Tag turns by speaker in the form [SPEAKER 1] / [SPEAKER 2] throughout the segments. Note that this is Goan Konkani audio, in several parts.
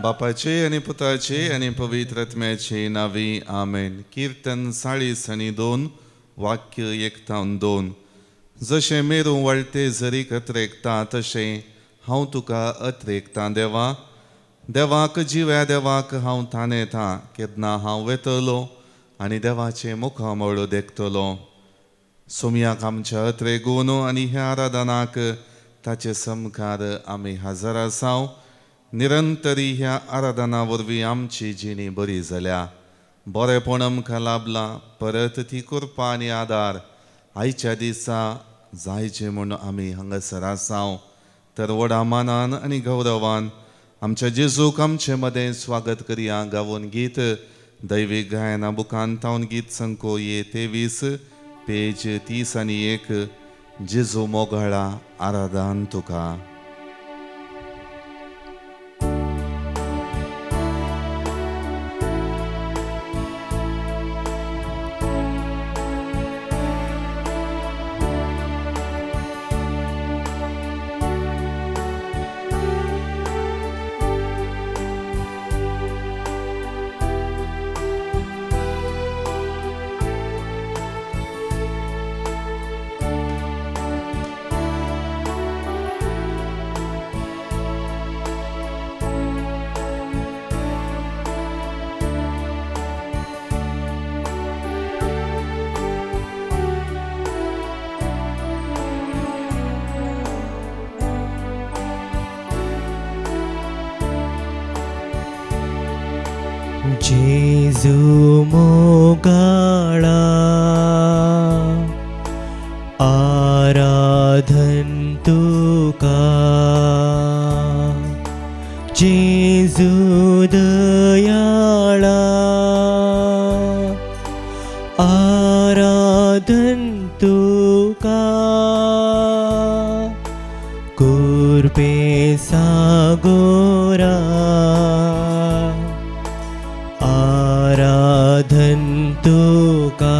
[SPEAKER 1] बापाचे आनी पुताचे आनी पवित्र आत्म्याचे नांवी आमेन। कीर्तन 42 वाक्य 1-2। जशें मेरू वळते जरीक अत्रेकता तशें हांव तुका अत्रेकता देवा। देवाक जिव्या देवाक हांव तानेता, केन्ना हांव वेतलो आनी देवाचें मुखामळ देखतलो। सोमयाक आमच्या अत्रेगून आनी ह्या आराधनाक ताचे समकार आमी हजर आसाव। निरंतरी ह्या आराधना वरवीं आमची जिणी बरी जाल्या, बरेपण आमकां लाभलां। परत ती कृपा आनी आदार आयच्या दिसा जायचे म्हूण आमी हांगासर आसाव। तर व्हडा मानान आनी गौरवान आमच्या जेजूक आमचे मदें स्वागत करया। गावून गीत दैवीक गायना बुकान तावन गीत संको ये 23 पेज 30 आनी 1। जेजू मोगाळा आराधन तुका।
[SPEAKER 2] जेजू मोगाळा आराधन तुका, जेजू दयाळा आराधन तुका, कुर्पे सागोरा आराधन तुका,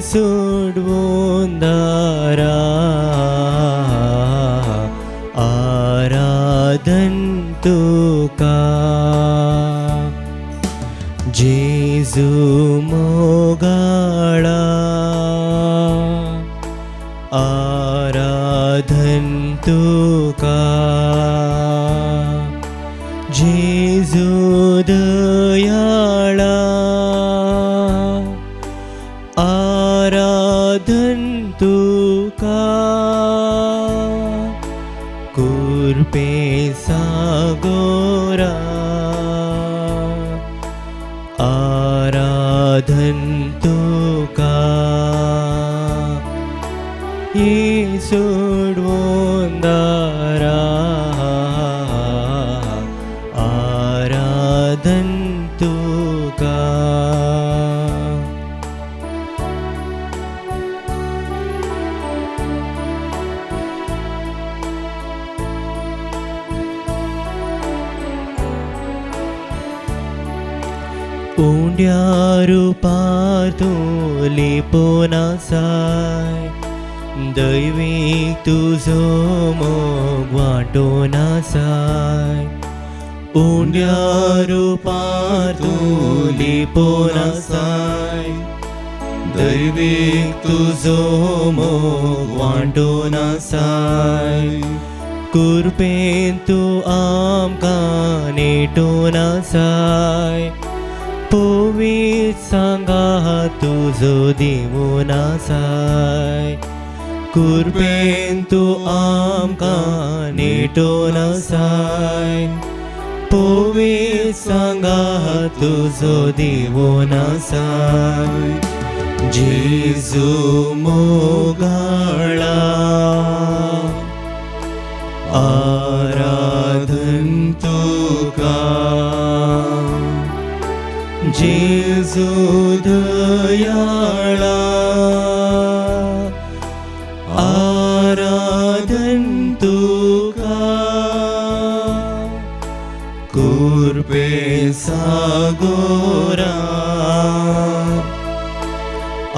[SPEAKER 2] सोडवून दारा आराधन तुका, जेजू मोगाळा आराधन तुका, जेजू दयाळा आराधन तुका, कुर्पे सागोरा आराधन तुका, सोडवून दारा आराधन तुका। उंड्या रुपार तूं लिपोन आसाय, दैवीक तुजो मोग वांटोन आसाय। उंड्या रुपार तूं लिपोन आसाय, दैवीक तुजो मोग वांटोन आसाय। कुर्पेन तूं आमकां नेटोन आसाय, पवित्र सांगा तुजो दिवून आसाय। कुर्पेन तूं आमकां नेटोन आसाय, पवित्र सांगा तुजो दिवून आसाय। जेजू मोगाळा आराधन तुका, जेजू दयाळा आराधन तुका, कुर्पे सागोरा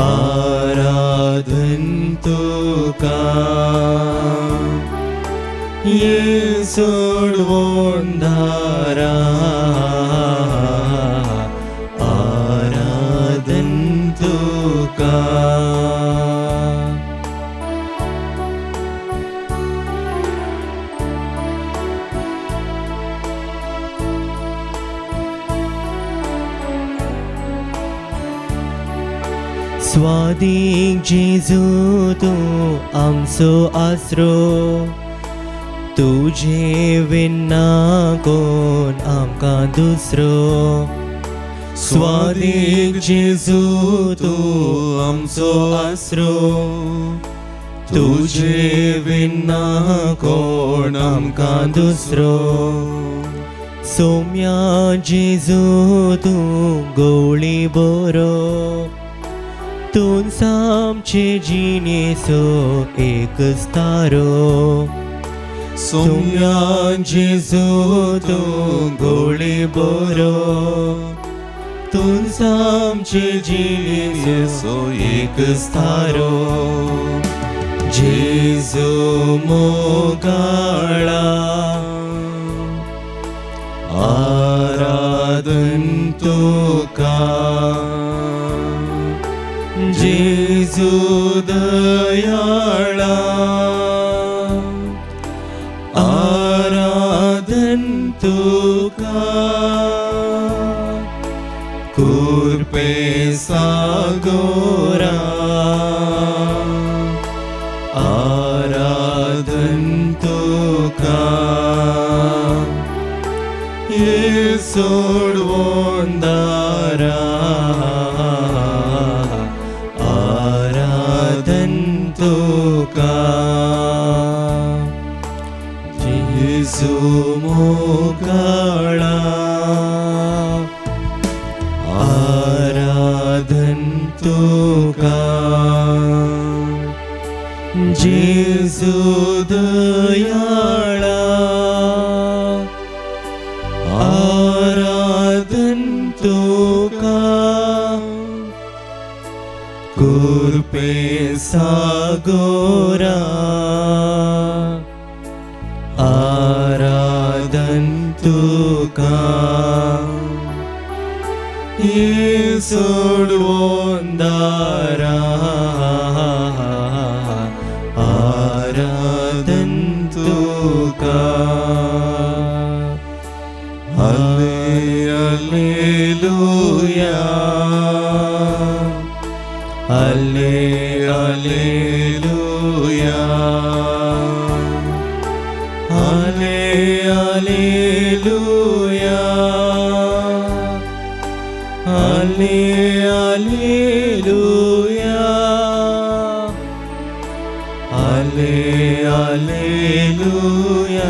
[SPEAKER 2] आराधन तुका, सोडवोंदारा आराधन तुका. स्वादीक जेजू तूं आमचो आसरो, तुजे विना कोण आमकां दुसरो. स्वादीक जेजू तूं आमचो आसरो, तुजे विना कोण आमकां दुसरो. सोम्या जेजू तूं गोळी बरो, तूं आमचे जिणेचो एक तारो. सोम्या जेजू तूं गोळी बरो, तूं आमचे जिणेचो एक तारो. जेजू मोगाळा आराधन तुका, जेजू दयाळा आराधन तुका. कुर्पे सागोरा आराधन तुका, ये सोडवोंदारा आराधन तुका. जेजू मोगाळा आराधन तुका, जेजू दयाळा आराधन तुका. कुर्पे सागोरा आराधन तुका, ये सोडवोंदारा आराधन तुका. Alleluia, Alleluia, Alleluia, Alleluia, Alleluia, Alleluia, Alleluia, Alleluia,
[SPEAKER 1] Alleluia,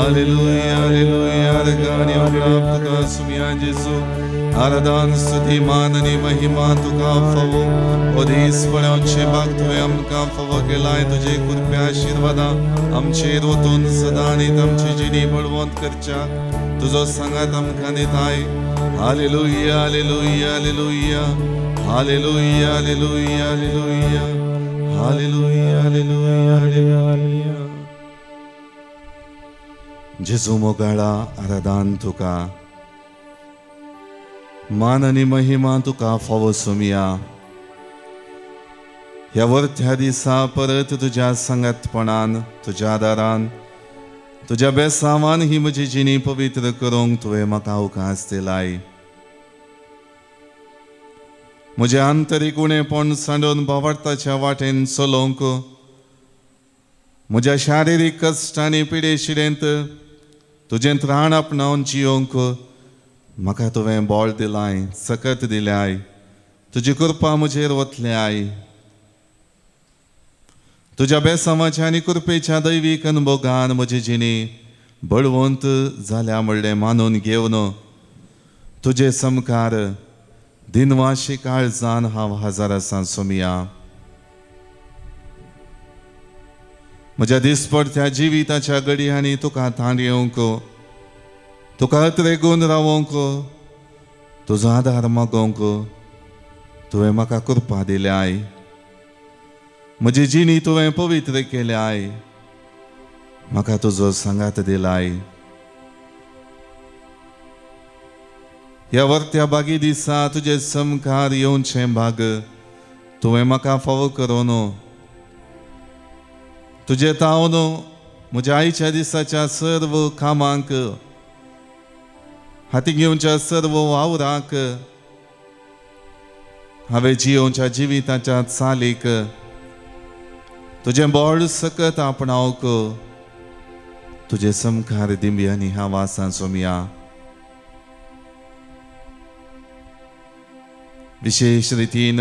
[SPEAKER 1] Alleluia. आराधकानी तुका सुमिया जेजू आराधन स्तुती मान आनी महिमा तुका फावो. ओ दीस पळोवचे भाग तुवें आमकां फावो केलाय, तुजे कृपया आशिर्वादा आमचेर वतून सदां आनी आमची जिणी बळवंत करच्या तुजो सांगात आमकां दिताय. Hallelujah, hallelujah, hallelujah, hallelujah, hallelujah, hallelujah, hallelujah, hallelujah, hallelujah. जेजू मोगाळा आराधन तुका, मान आनी महिमा तुका फावो सुमिया. ह्या वरत्या दिसा परत तुज्या सांगातपणान, तुज्या आदारान, तुज्या बेसावान ही म्हजी जिणी पवित्र करूंक तुवें म्हाका अवकाश दिलाय. म्हजें आंतरीक उणेपण सांडून भावार्थाच्या वाटेन चलोवंक, म्हज्या शारिरीक कश्ट आनी पिडेशिडेंत तुजें त्राण आपणावन जियोंक म्हाका तुवें बळ दिलाय, सकत दिल्याय, तुजी कृपा म्हजेर वतल्याय. तुज्या बेसांवाच्या आनी कृपेच्या दैवीक अनुभोगान म्हजी जिणी बळवंत जाल्या म्हणलें मानून घेवन तुजे समकार दिनवाशी काळजान हांव हजर आसा सोमिया. म्हज्या दिसपडत्या जिविताच्या घडयांनी तुका ताण येवंक, तुका अत्रेगून रावोंक, तुजो आदार मागोवंक तुवें म्हाका कृपा दिल्याय। म्हजी जिणी तुवें पवित्र केल्याय, म्हाका तुजो सांगात दिलाय। ह्या वर्त्या बागी दिसा तुजे समकार येवचें भाग तुवें म्हाका फावो करून तुजे तावन म्हज्या आयच्या दिसाच्या सर्व कामांक हाती घेवच्या सर्व वावराक हांवें जियोवच्या जिविताच्या चालीक तुजें बळ सकत आपणावंक तुजे समकार दिंब्यांनी हांव आसा सोमया। विशेश रितीन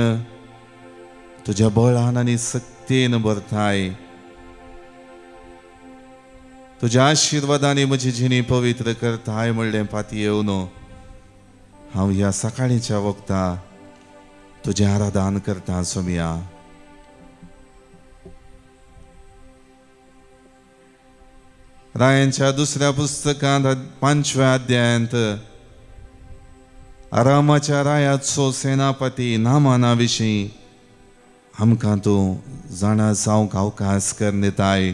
[SPEAKER 1] तुज्या बळान आनी सक्तेन भरताय, तुज्या आशिर्वादांनी म्हजी जिणी पवित्र करताय म्हणलें फाती येवन हांव ह्या सकाळीच्या वखता तुजें आराधन करता सोमया। रायांच्या दुसऱ्या पुस्तकांत 5व्या अध्यायांत आरामाच्या रायाचो सेनापती नामाना विशीं आमकां तूं जाणा जावंक अवकाश करून दिताय।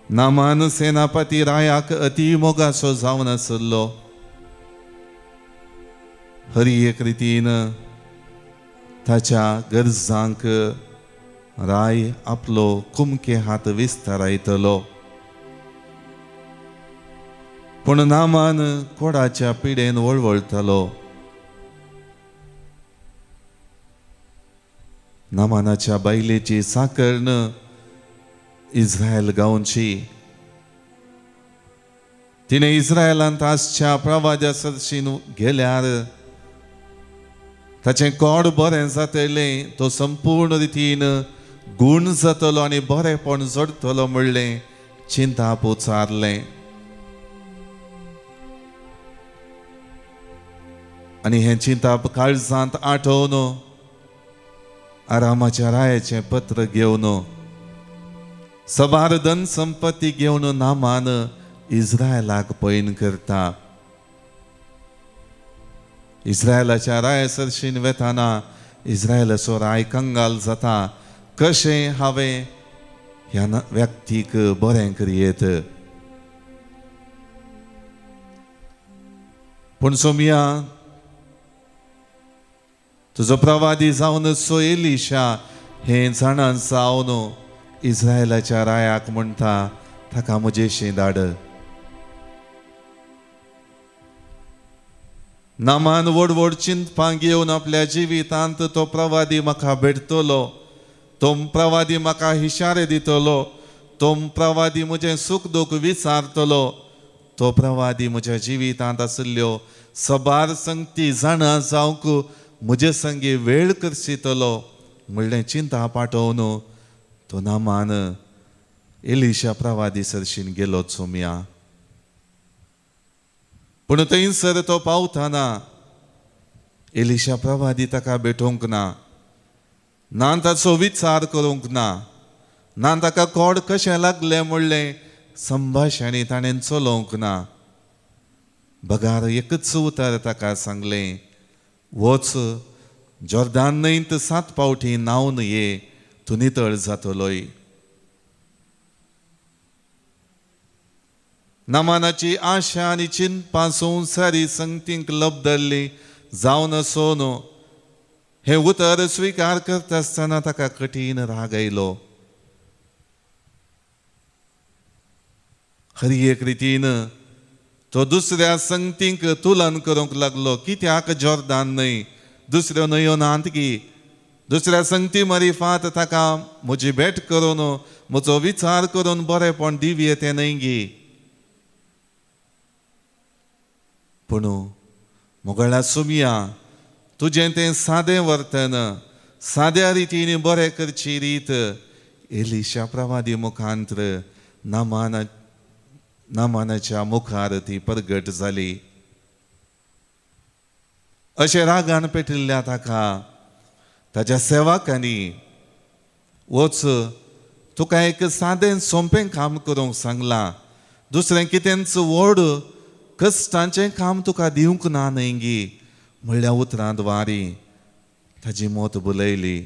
[SPEAKER 1] नामान सेनापती रायाक अती मोगाचो जावन आसलो। हर एक रितीन ताच्या गरजांक राय आपलो कुमके हात विस्तारायतलो, पूण नामान कोडाच्या पिडेन वळवळटलो। नामानाच्या बायलेची साकरण इस्रायल गांवची, तिणें इस्रायलांत आसच्या प्रवाद्या सरशीन गेल्यार ताचें कोड बरें जातलें, तो संपूर्ण रितीन गूण जातलो आनी बरेंपण जोडटलो म्हणलें चिंताप उचारलें। आनी हें चिंताप काळजांत आठोवन आरामाच्या रायाचें पत्र घेवन सबार धन संपत्ती घेवन नामान इस्रायलाक पयन करता। इस्रायलाच्या राया सरशीन वेताना इस्रायलाचो राय कंगाल जाता, कशें हांवें ह्या व्यक्तीक बरें करयेत। पूण सोमया तुजो प्रवादी जावन सो एलिशा हें जाणा जावन इस्रायलाच्या रायाक म्हणटा ताका म्हजेशी धाड। नामान व्हड व्हड चिंतपां घेवन आपल्या जिवितांत तो प्रवादी म्हाका भेटतलो, तो प्रवादी म्हाका हिशारे दितलो, तो प्रवादी म्हजें सूख दूख विचारतलो, तो प्रवादी म्हज्या जिवितांत आशिल्ल्यो सबार संगती जाणा जावंक म्हजे संगी वेळ करशितलो म्हणलें चिंता पाठोवन तो नामान एलिशा प्रवादी सरशीन गेलो सोमया। पूण थंयसर तो पावताना एलिशा प्रवादी ताका भेटोवंक ना, ना ताचो विचार करूंक ना, ना ताका कोड कशें लागलें म्हणलें संभाशणी ताणें चलोवंक ना। बगार एकच उतर ताका सांगलें, वच जॉर्दान न्हंयत 7 फावटी न्हावन ये, तूं नितळ जातलोय। नामानाची आशा आनी चिंतपां संवसारी संगतींक लबदल्ली जावन आसून हें उतर स्विकार करता आसतना ताका कठीण राग आयलो। हर एक रितीन तो दुसऱ्या संगतींक तुलन करूंक लागलो, कित्याक जॉर्दान न्हय, दुसऱ्यो न्हंयो नात की, दुसऱ्या संगती मरिफात ताका म्हजी भेट करून म्हजो विचार करून बरेंपण दिवये तें न्हय गी। पूण मोगळा सुमया तुजें तें सादें वर्तन, साद्या रितीन बरें करची रीत एलिशा प्रवादी मुखांत्र नामानाच्या मुखार ती प्रगट जाली। अशें रागान पेटिल्ल्या ताका ताच्या सेवकांनी वच, तुका एक सादें सोंपें काम करूंक सांगलां, दुसरें कितेंच व्हड कश्टांचें काम तुका दिवंक ना न्हय गी म्हणल्या उतरां द्वारी ताजी मोत बुलयली.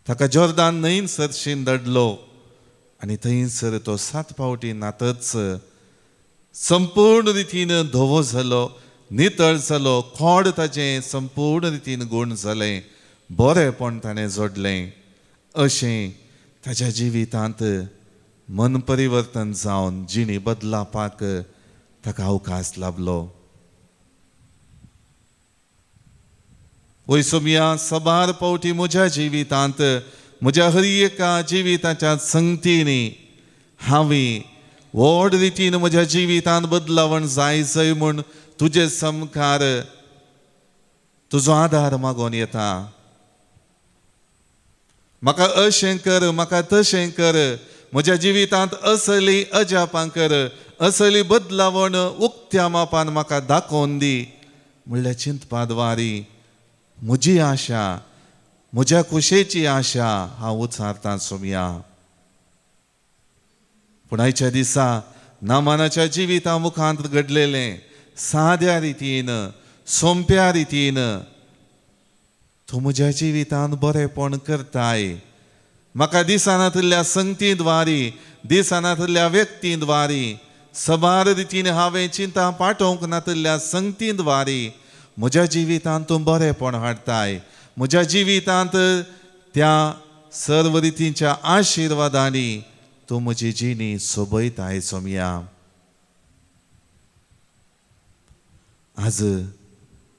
[SPEAKER 1] ताका जॉर्दान न्हंयन सरशीन दडलो आनी थंयसर तो 7 फावटी नातच संपूर्ण रितीन धवो जालो, नितळ जालो, खोड ताजें संपूर्ण रितीन गूण जालें, बरेंपण ताणें जोडलें. अशें ताज्या जिवितांत मन परिवर्तन जावन जिणी बदलापाक ताका अवकाश लाभलो. वय सोमिया, सबार पावटी म्हज्या जिवितांत, म्हज्या हर एका जिविताच्या संगतींनी हांवें व्हड रितीन म्हज्या जिवितांत बदलावण जाय जाय म्हूण तुजे समकार तुजो आदार मागोन येता. म्हाका अशें कर, म्हाका तशें कर, म्हज्या जिवितांत असली अजापां कर, असली बदलावण उक्त्या मापान म्हाका दाखोवन दी म्हणल्यार चिंतपा द्वारी म्हजी आशा, म्हज्या खुशेची आशा हांव उचारतां सोमया. पूण आयच्या दिसा नामानाच्या जिविता मुखांत घडलेलें साद्या रितीन, सोंप्या रितीन तूं म्हज्या जिवितांत बरेंपण करताय. म्हाका दिसनातल्या संगती द्वारी, दिसनातल्या व्यक्ती द्वारी, सबार रितीन हांवें चिंता पाठोवंक नातल्या संगती द्वारी म्हज्या जिवितांत तूं बरेंपण हाडटाय. म्हज्या जिवितांत त्या सर्व रितींच्या आशिर्वादांनी तूं म्हजी जिणी सोबयताय सोमया. आज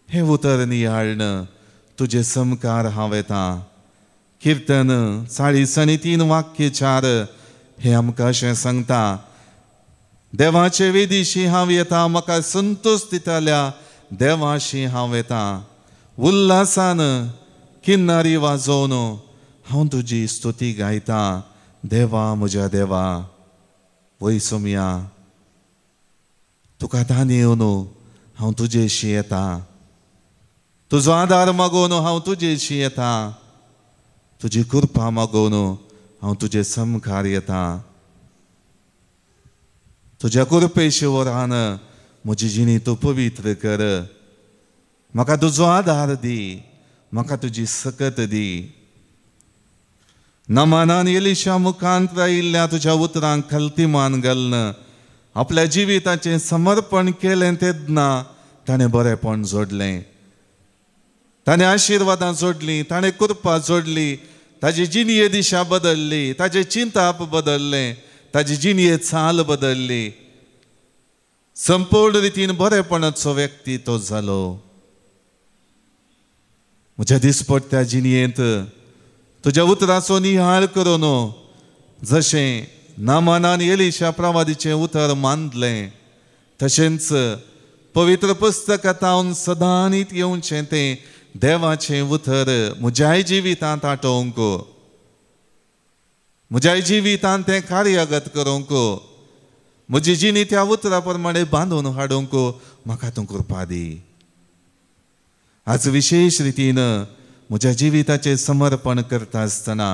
[SPEAKER 1] हें उतर नियाळ्ण तुजे समकार हांव येता. किर्तन 43 वाक्य 4 हें आमकां अशें सांगता, देवाचे वेदीशी हांव येता, म्हाका संतोष दितल्या देवाशी हांव येता, उल्हासान किन्नारी वाजोवन हांव तुजी स्तुती गायता, देवा म्हज्या देवा. वय सोमया, तुका तान येवन हांव तुजेशी येता, तुजो आदार मागोवन हांव तुजेशी येता, तुजी कृपा मागोवन हांव तुजे समकार येता. तुज्या कृपेशी वरान म्हजी जिणी तूं पवित्र कर, म्हाका तुजो आदार दी, म्हाका तुजी सकत दी. नमानान एलिशा मुखांत आयिल्ल्या तुज्या उतरांक खलती मान घालून आपल्या जिविताचें समर्पण केलें तेन्ना ताणें बरेंपण जोडलें, ताणें आशिर्वादां जोडलीं, ताणें कृपा जोडली, ताजी जिणये दिशा बदलली, ताजें चिंताप बदललें, ताजी जिणये चाल बदलली, संपूर्ण रितीन बरेपणाचो व्यक्ती तो जालो. म्हज्या दिसपट्ट्या जिणयेंत तुज्या उतराचो निहाळ करून जशें नामानान एलिशा प्रवादीचें उतर मानलें तशेंच पवित्र पुस्तकांत सदांच येवचें तें देवाचें उतर म्हज्याय जिवितांत आटोवंक, म्हज्याय जिवितांत तें कार्यगत करूंक, म्हजी जिणी त्या उतरा प्रमाणे बांदून हाडूंक म्हाका तूं कृपा दी. आज विशेश रितीन म्हज्या जिविताचें समर्पण करता आसतना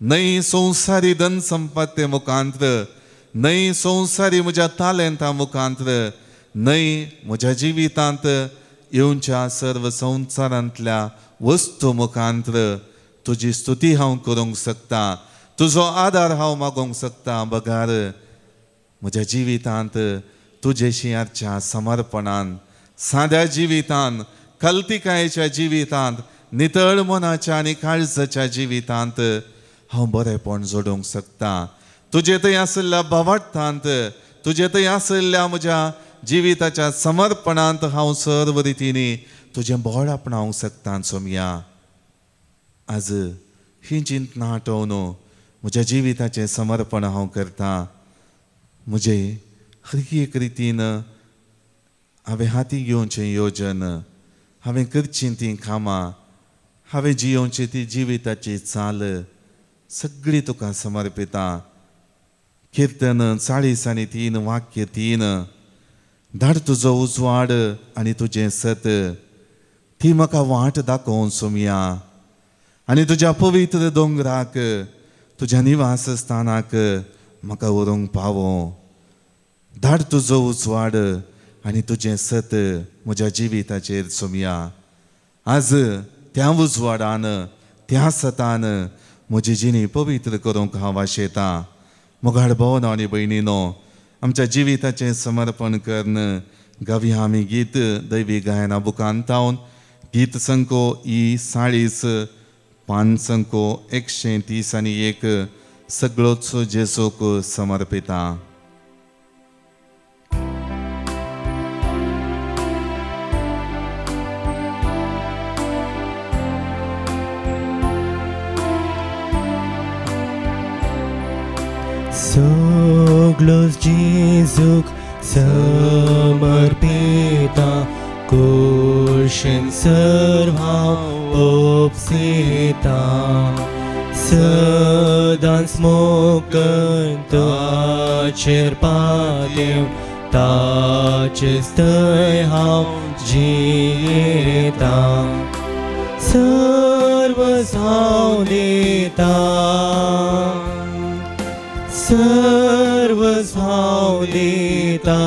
[SPEAKER 1] न्हय संवसारी धन संपत्ते मुखांत, न्हय संवसारी म्हज्या तालेंता मुखांत, न्हय म्हज्या जिवितांत येवच्या सर्व संवसारांतल्या वस्तू मुखांत तुजी स्तुती हांव करूंक शकता, तुजो आदार हांव मागोवंक शकता. बगार म्हज्या जिवितांत तुजेशी आजच्या समर्पणान, साद्या जिवितान, कल्तिकायेच्या जिवितांत, नितळ मनाच्या आनी काळजाच्या जिवितांत हांव बरेंपण जोडूंक शकता. तुजे थंय आशिल्ल्या भावार्थांत, तुजे थंय आशिल्ल्या म्हज्या जिविताच्या समर्पणांत हांव सर्व रितींनी तुजें बळ आपणावंक शकता. सोमया, आज ही चिंतना आठोवन म्हज्या जिविताचें समर्पण हांव करता. म्हजें हर एक रितीन हांवें हाती घेवचें योजन, हांवें करचीं तीं कामां, हांवें जियोवची ती जिविताची चाल सगळी तुका समर्पिता. किर्तन 43 वाक्य 3, धाड तुजो उजवाड आनी तुजें सत, ती म्हाका वाट दाखोवन सोमया. आनी तुज्या पवित्र दोंगराक तुज्या निवास स्थानाक म्हाका व्हरूंक पावो। धाड तुजो उजवाड आनी तुजें सत म्हज्या जिविताचेर सोमया। आज त्या उजवाडान त्या सतान म्हजी जिणी पवित्र करूंक हांव आशेतां। मोगाळ भोवनो आनी भयणीनो, आमच्या जिविताचें समर्पण करून गावया आमी गीत दैवी गायना बुकान तावन गीत संको ई 40 पान संको 130 आनी 1 सगळोच जेजूक समर्पिता।
[SPEAKER 2] सगळोच जेजूक समर्पिता, कुशीन सर्व ओपसिता, सदांच मोगन ताचेर पातेवन ताचेच थंय हांव जियेता, सर्वच हांव दिता, सर्वच हांव दिता,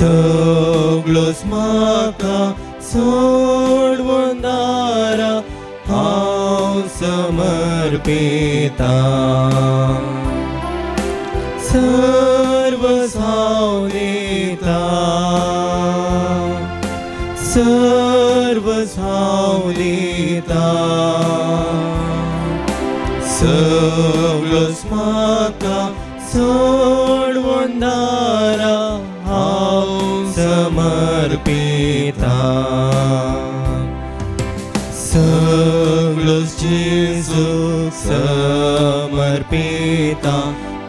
[SPEAKER 2] सगळोच म्हाका सोडून दारा हांव समर्पिता, सर्वच हांव दिता, सर्वच हांव दिता, सगळोच म्हाका सोडून दारा हांव समर्पिता, सगळोच जेजूक समर्पिता,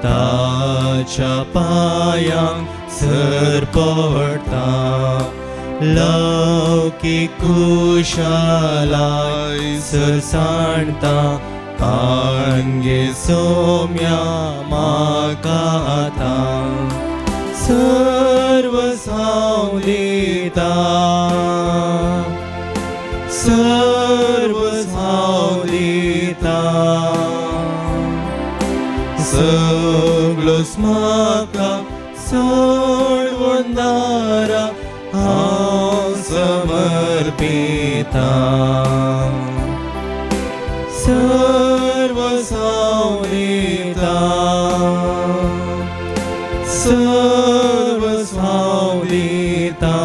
[SPEAKER 2] ताच्या पांयांक सर पडटा, लौकीक कुशालाय सर सांडटा, काणगे सोम्या म्हाका आतां, सर्वच हांव दिता, सर्वच हांव दिता, सगळोच म्हाका सोडून दारा हांव समर्पिता, सर्वच हांव दिता, सर्वच हांव दिता,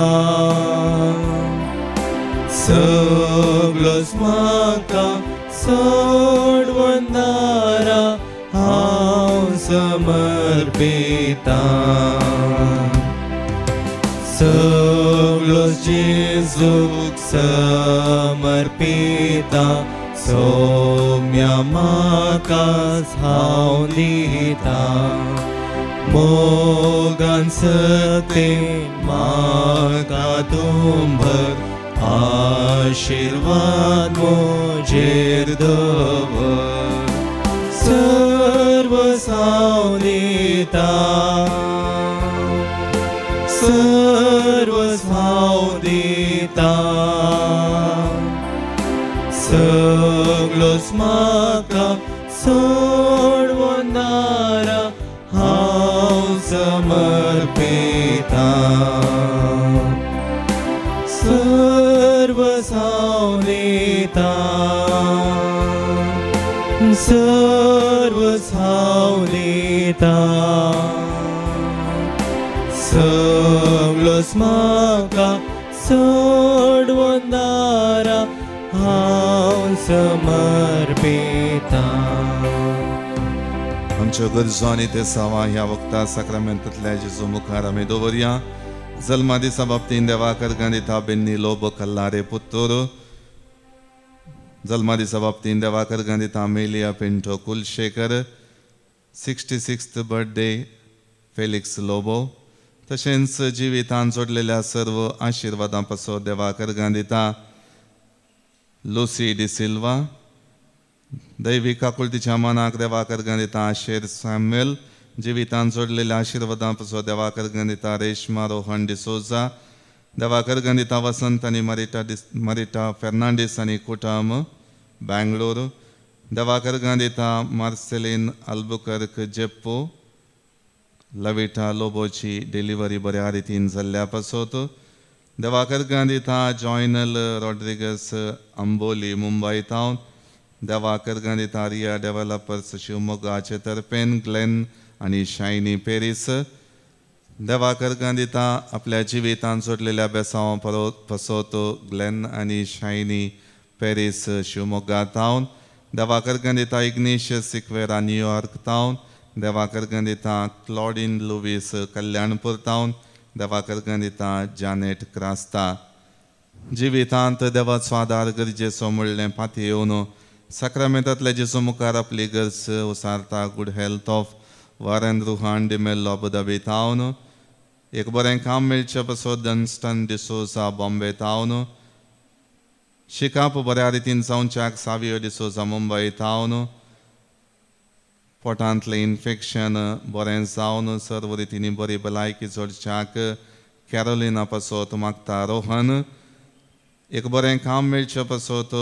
[SPEAKER 2] सगळोच म्हाका सोडून दारा हांव समर्पिता, सगळोच जेजूक समर्पिता, सोम्या म्हाकाच हांव दिता, मोगान सतेन म्हाका तुंभर आशिर्वाद म्हजेर दवर, सर्वच हांव दिता, सर्वच हांव दिता, सगळोच म्हाका सोडून दारा हांव समर्पिता, सर्वच हांव दिता, सर्वच हांव दिता, सगळोच म्हाका सोडून दारा हांव समर्पिता।
[SPEAKER 1] आमच्यो गरजो आनी ते सावा ह्या वखता साक्रामेंतांतल्या जेजू मुखार आमी दवरया। जल्मा दिसा बाबतीन देवाक अर्गां दिता बेन्नी लोबो कल्लारे पुत्तोर, जल्मा दिसा बाबतीन देवाक अर्गां दिता Amelia Pinto Kulshekar, 66th birthday Felix Lobo, तशेंच जिवितान जोडलेल्या सर्व आशिर्वादां पासो देवाक अर्गां दिता लुसी डिसिल्वा, दैवी काकुळतीच्या मनाक देवाक अर्गां दिता आशेर सॅम्युएल, जिवितान जोडलेल्या आशिर्वादां पासो देवाक अर्गां दिता रेश्मा रोहन डिसोजा, देवा करगां दिता वसंत आनी मरिटा फेर्नांडीस आनी कुटुंब बेंगलोर. देवा करगां दिता मार्सेलीन अल्बुकर्क जेप्पो लविटा लोबोची डिलिव्हरी बऱ्या रितीन जाल्ल्या पासत. देवा करगां दिता जॉयनल रॉड्रिगस अंबोली मुंबय तावन. देवा करगां दिता रिया डेव्हलपर्स शिवमोग्गाचे तर्फेन ग्लेन आनी शायनी पेरीस. देवा करगां दिता आपल्या जिवितान जोडलेल्या बेसांव पसोत ग्लेन आनी शायनी पेरीस शिवमोग्गा तावन. देवा करगां दिता इग्नेशियस सिक्वेरा न्यूयॉर्क तावन. देवा करगां दिता क्लॉडीन लुवीस कल्याणपूर तावन. देवा करगां दिता जानेट क्रास्ता. जिवितांत देवाचो आदार गरजेचो म्हणलें पाती येवन साक्रामेंतांतल्या जेजू मुखार आपली गरज उसारता. Good health of Warren Ruhan D'Mello Abu Dhabi तावन. एक बरें काम मेळचें पासत डन्स्टन डिसोजा बॉम्बे तावन. शिकाप बऱ्या रितीन जावच्याक सावियो डिसोजा मुंबय तावन. पोटांतलें इन्फेक्शन बरें जावन सर्व रितींनी बरी भलायकी जोडच्याक कॅरोलिना पासत मागता रोहन. एक बरें काम मेळचें पासत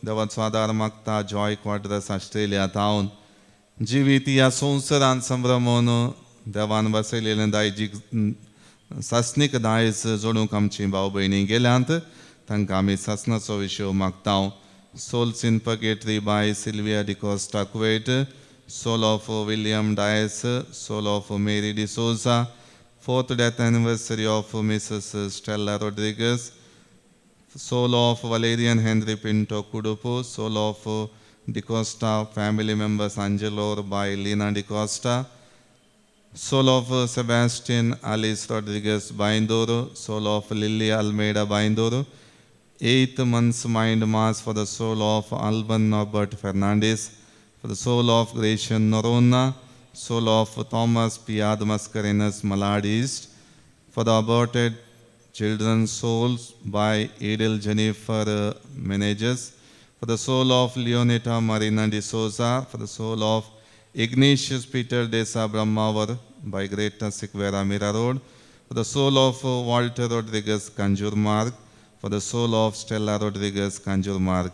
[SPEAKER 1] देवाचो आदार मागता जॉय क्वाड्रस ऑस्ट्रेलिया तावन. जिवीत ह्या संवसारांत संभ्रमून देवान बसयलेलें दायजीक सासणीक दायज जोडूंक आमची भाव भयणी गेल्यांत तांकां आमी सासणाचो विशय मागता. Souls in purgatory by Sylvia D'Costa Kuwait, soul of William Dias, soul of Mary D'Souza, fourth death anniversary of Mrs Stella Rodrigues, soul of Valerian Henry Pinto Kudupu, soul of D'Costa family members Angelo by Lina D'Costa, soul of Sebastian Alice Rodrigues Baindur, soul of Lily Almeida Baindur, 8th month's mind mass for the soul of Alban Norbert Fernandez, for the soul of Gratian Norona, soul of Thomas Piad Mascarenhas Malad East, for the aborted children's souls by Edel Jennifer Meneges, for the soul of Leoneta Marina de Souza, for the soul of Ignatius Peter Desa Brahmavar by Greta Siqueira Mira Road, for the soul of Walter Rodriguez Kanjurmarg, for the soul of Stella Rodriguez Kanjurmarg.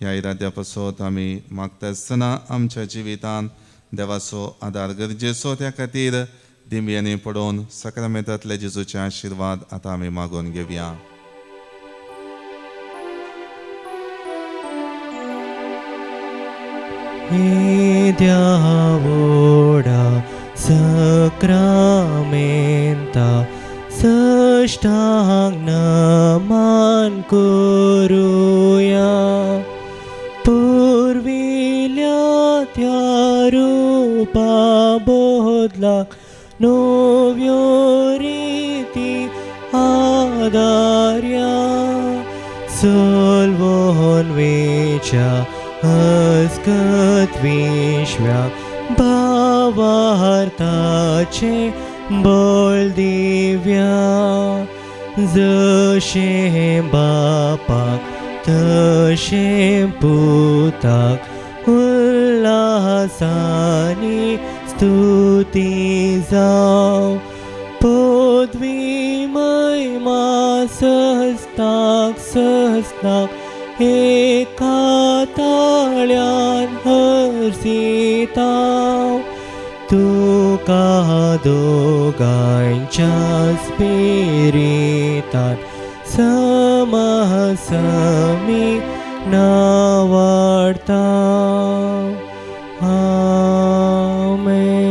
[SPEAKER 1] ह्या इराद्या पासत आमी मागता आसतना आमच्या जिवितान देवाचो आदार गरजेचो, त्या खातीर दिंब्यांनी पडोवन साक्रामेंतांतले जेजूचे आशिर्वाद आतां आमी मागून घेवया.
[SPEAKER 2] देवोडा सक्रामेंता सष्टांग नमन करूया, पुर्विल्या त्या रूपा बदला नव्यो रिती आदार्या, सलवोन वेच्या अस्कत विश्व्या भावार्थाचे बळ दिव्या, जशें बापाक तशें पुताक उल्हासानी स्तुती जावं, पदवी महिमा सस्ताक सस्ताक एका ताळ्यान हर्षिताव, तुका दोगांच्या स्पिरितान समसमी नावाडता. आमेन.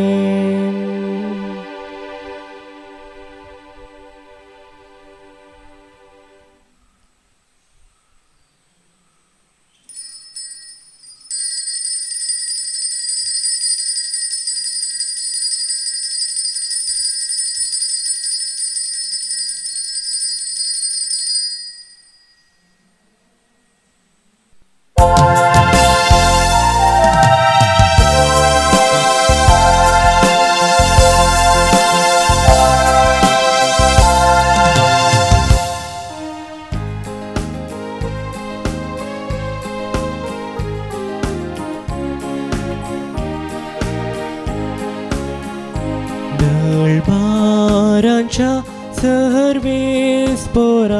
[SPEAKER 2] सर्वेस्पोरा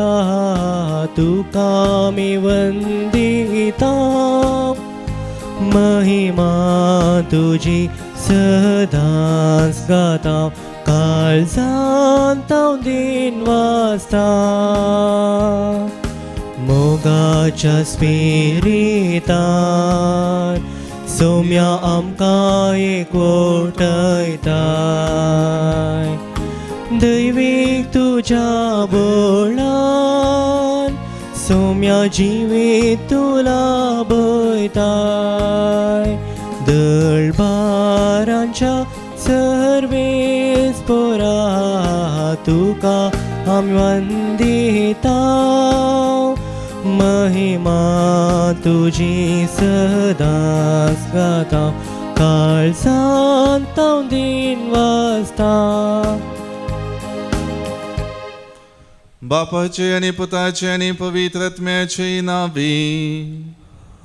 [SPEAKER 2] तुका आमी वंदिता महिमा तुजी सदांच गाता काळजांत हांव दिन वाचता मोगाच्या स्पिरितान सोम्या आमकां एकवटयताय दैवीक तुज्या बळान सोम्या जिवीत तुला बयताय दळबारांच्या सर्वेस्पोरा तुका आमी वंदिता महिमा तुजी सदांच गाता काळजांत हांव दिन वाचता.
[SPEAKER 1] बापाचे आनी पुताचे आनी पवित्र आत्म्याचे नांवी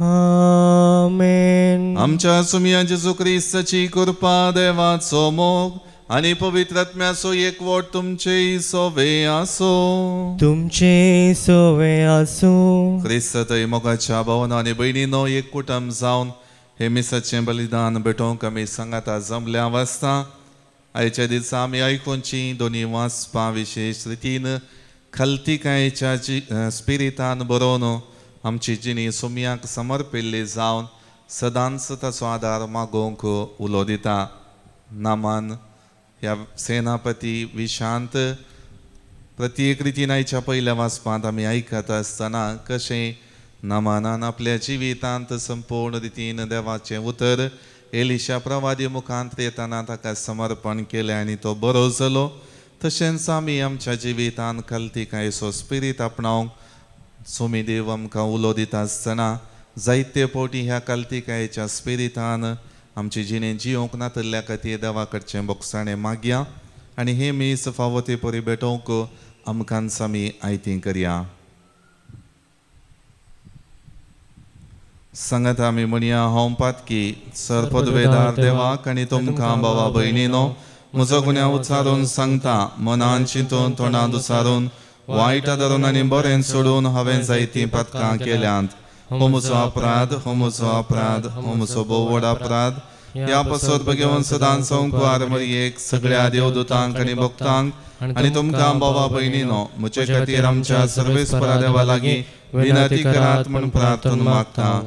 [SPEAKER 2] आमेन.
[SPEAKER 1] आमच्या सुमया जेजू क्रिस्ताची कृपा, देवाचो मोग आनी पवित्र आत्म्याचो एकवट तुमचे सोवे आसो.
[SPEAKER 2] तुमचे सोवे आसूं.
[SPEAKER 1] क्रिस्त थंय मोगाच्या भावना आनी भयणीनो एक कुटुंब जावन हे मिसाचें बलिदान भेटोवंक आमी सांगाता जमल्या वाचता. आयच्या दिसा आमी आयकुची दोनी वाचपां विशेश रितीन खलतिकायेच्या स्पिरितान बरोवन आमची जिणी सुमयाक समर्पिल्ली जावन सदांच ताचो आदार मागोवंक उलो दिता. नामान ह्या सेनापती विशांत प्रत्येक रितीन आयच्या पयल्या वाचपांत आमी आयकता आसतना कशें नामानान आपल्या जिवितांत संपूर्ण रितीन देवाचें उतर एलिशा प्रवादी मुखांत येतना ताका समर्पण केलें आनी तो बरो जालो. तशेंच आमी आमच्या जिवितांत खलतिकायेचो स्पिरीत आपणावंक सुमी देव आमकां उलो दिता आसतना जायते फावटी ह्या कालतिकायेच्या स्पिरितान आमची जिणें जियोंक नातल्ल्या खातीर देवा कडचें बोगसाणें मागया आनी हे मीस फावो ते परी भेटोवंक आमकांच आमी आयती करया. सांगात आमी म्हणया, हांव पातकी सर पदवेदार देवाक आनी तुमकां भावा भयणीनो म्हजो गुन्यांव उच्चारून सांगता. मनान चिंतून तोंडान उच्चारून वायट धरून आनी बरें सोडून हांवें जायतीं पातकां केल्यांत. हो म्हजो अपराध, हो म्हजो अपराध, हो म्हजो भोव व्हड अपराध. ह्या पासत घेवन सदांच संवसार मरयेक सगळ्या देवदूतांक आनी भक्तांक आनी तुमकां भावा भयणीनो म्हजे खातीर आमच्या सर्वेस्परा देवा लागीं विनंती करात म्हूण प्रार्थना मागता.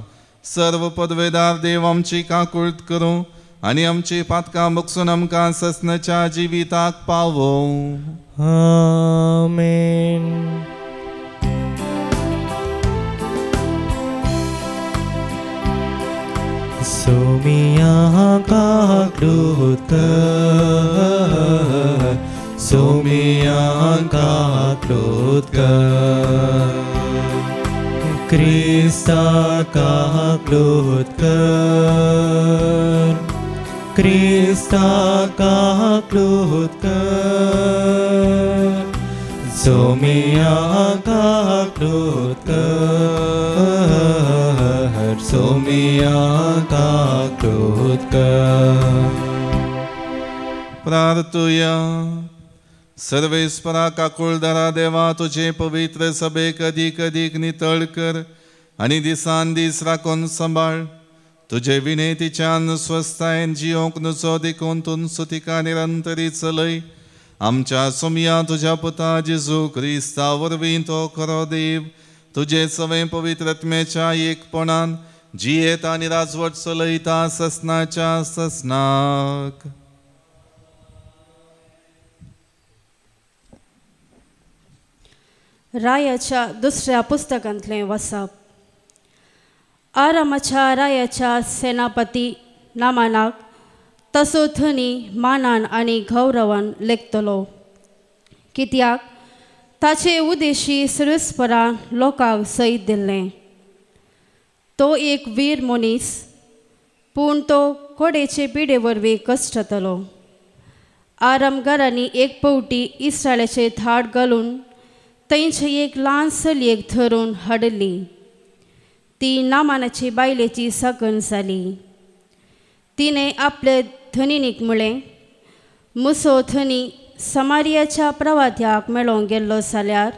[SPEAKER 1] सर्व पदवेदार देव आमची काकूळत करूं आनी आमची पातकां बगसून आमकां ससनाच्या जिविताक पावोवं.
[SPEAKER 2] आमेन. सोमिया काकूळत कर, सोमिया काकूळत कर, क्रिस्ता काकूळत कर, क्रिस्ता काकूळत कर, सोमिया काकूळत कर, सोमिया काकूळत कर.
[SPEAKER 1] प्रार्थुया. सर्वेस्परा काकुळदारा देवा, तुझे पवित्र सभेक अदीक अदीक नितळ कर आनी दिसान दीस राखून सांबाळ. तुझे विनेतीच्यान स्वस्थायेन जियोंक नुजो देखून तूं सुतिका निरंतरी चलय. आमच्या सोमया तुझ्या पुता जेजू क्रिस्ता वरवीं तो खरो देव तुझे सवें पवित्र आत्म्याच्या एकपणान जियेता आनी राजवट चलयता ससनाच्या ससनाक.
[SPEAKER 3] रायाच्या दुसऱ्या पुस्तकांतलें वाचप. आरामाच्या रायाच्या सेनापती नामानाक तसो थनी मानान आनी गौरवान लेखतलो, कित्याक ताचे उदेशी सर्वेस्परान लोकांक सयत दिल्लें. तो एक वीर मनीस, पूण तो कोडेचे पिडे वरवीं कश्टतलो. आरामगारांनी एक पवटी इस्रायलाचे धाड घालून थंयचे एक ल्हान चलयेक धरून हाडिल्ली. ती नामानाची बायलेची साकण जाली. तिणें आपले धनिनीक म्हळें, मुसो धनी समारियाच्या प्रवाद्याक मेळोंक गेल्लो जाल्यार